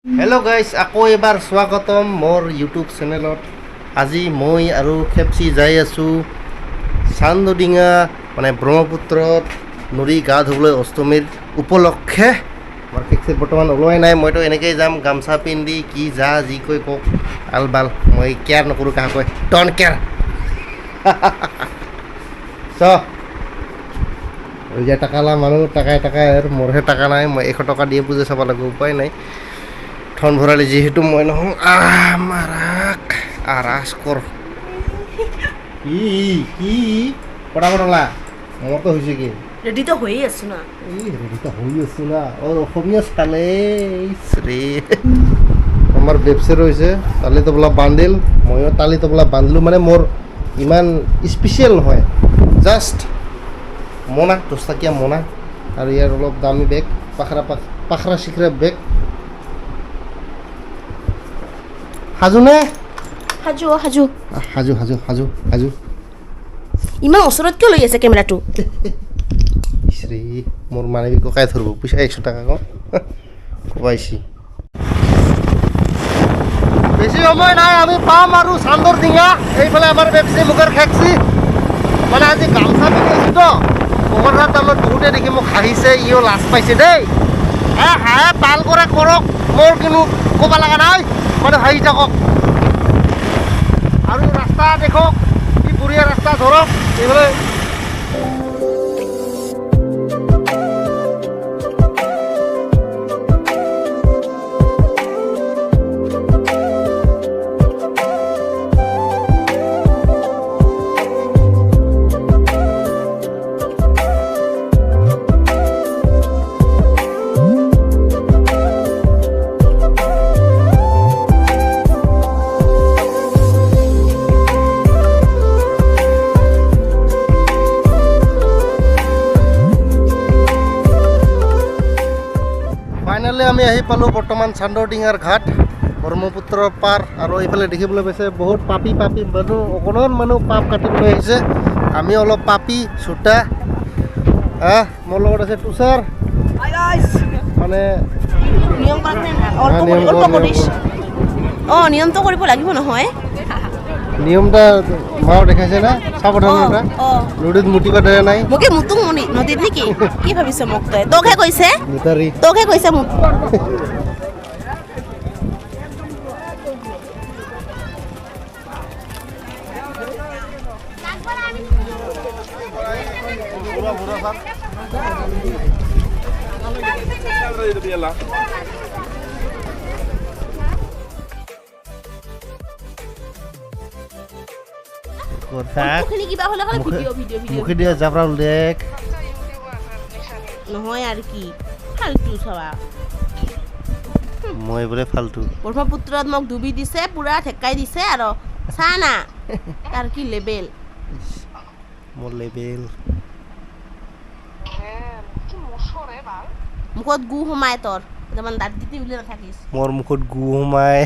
Hello' guys, আকৌ এবাৰ স্বাগতম মোৰ ইউটিউব চেনেলত। আজি মই আৰু খেপচি যাই আছোঁ চান্দডিঙা, মানে ব্ৰহ্মপুত্ৰত নদী গা ধুবলৈ অষ্টমীৰ উপলক্ষে। আমাৰ খেপচি বৰ্তমান ওলোৱাই নাই, মইতো এনেকেই যাম গামচা পিন্ধি। কি যা যি কৈ কওক আল বাল, মই কেয়াৰ নকৰোঁ কাহাকৈ, don't care. চ যে টাকালা মানুহ, টাকাই টাকাই আৰু মোৰহে টাকা নাই। মই 100 টকা দিয়ে পূজা চাব লাগিব, উপায় নাই। ধন ভৰালি যিহেতু মই নহওঁ। আহ মাৰাক আৰাস কৰ কি কি পটাপটলা মোৰতো হৈছে কি। ৰেডিটো হৈয়ে আছো না। এই ৰেডিটো হৈ আছো না। অ অসমীয়া চালে ৰে আমাৰ বেবছে ৰৈছে তালি তবলা বান্ধিল, ময়ো তালি তবলা বান্ধিলোঁ। মানে মোৰ ইমান স্পেচিয়েল নহয়, জাষ্ট মোনা, দহটকীয়া মোনা আৰু ইয়াৰ অলপ দামী বেগ, পাখৰা পাখৰা চিখৰা বেগ। সাজুনে? সাজু সাজু সাজু সাজু সাজু সাজু। ইমান ওচৰত কিয় লৈ আছে কেমেৰাটো? ইছৰে, মোৰ মানে ককাই ধৰিব পইচা 100 টকা কওঁ কোবাইছি। বেছি সময় নাই, আমি পাম আৰু চান্দৰ ডিঙা। এইফালে আমাৰ বেপচি মুখৰ খেকচি। মানে আজি গামচা পিন্ধিছোঁ তো কোকৰাঝাৰ টাউনত বহুতে দেখি মোক হাঁহিছে, ইও লাজ পাইছে দেই। হাঁহে পাল কৰে কৰক, মোৰ কিন্তু ক'ব লগা নাই, মানে হাঁহি থাকক। আৰু ৰাস্তা দেখক কি বঢ়িয়া ৰাস্তা, ধৰক এইফালে। ফাইনেলি আমি আহি পালোঁ বৰ্তমান চান্দৰডিঙাৰ ঘাট, ব্ৰহ্মপুত্ৰৰ পাৰ। আৰু এইফালে দেখিবলৈ পাইছে বহুত পাপি পাপি মানুহ, অকণমান মানুহ পাপ কাটিবলৈ আহিছে। আমি অলপ পাপি চোতা। মোৰ লগত আছে তুষাৰ। মানে নিয়মটো কৰিব লাগিব নহয়, নিয়মটা মাও দেখাইছে না, সাৱধানতা। নদীত মুতিব দিয়া নাই। মোকে মুতুং নদীত নেকি? কি ভাবিছ মোক তই? তোকহে কৈছে, তোকহে কৈছে মোক। মই বোলে ফাল্টু। ব্ৰহ্মপুত্ৰত মোক ডুবি দিছে, পুৰা ঠেকাই দিছে। আৰু চা না তাৰ কি লেবেল, মোৰ লেবেল। মুখত গু সোমাই তোৰ, দাঁত দিতে উলিয়াই নাথাকিস। মোৰ মুখত গু সোমাই।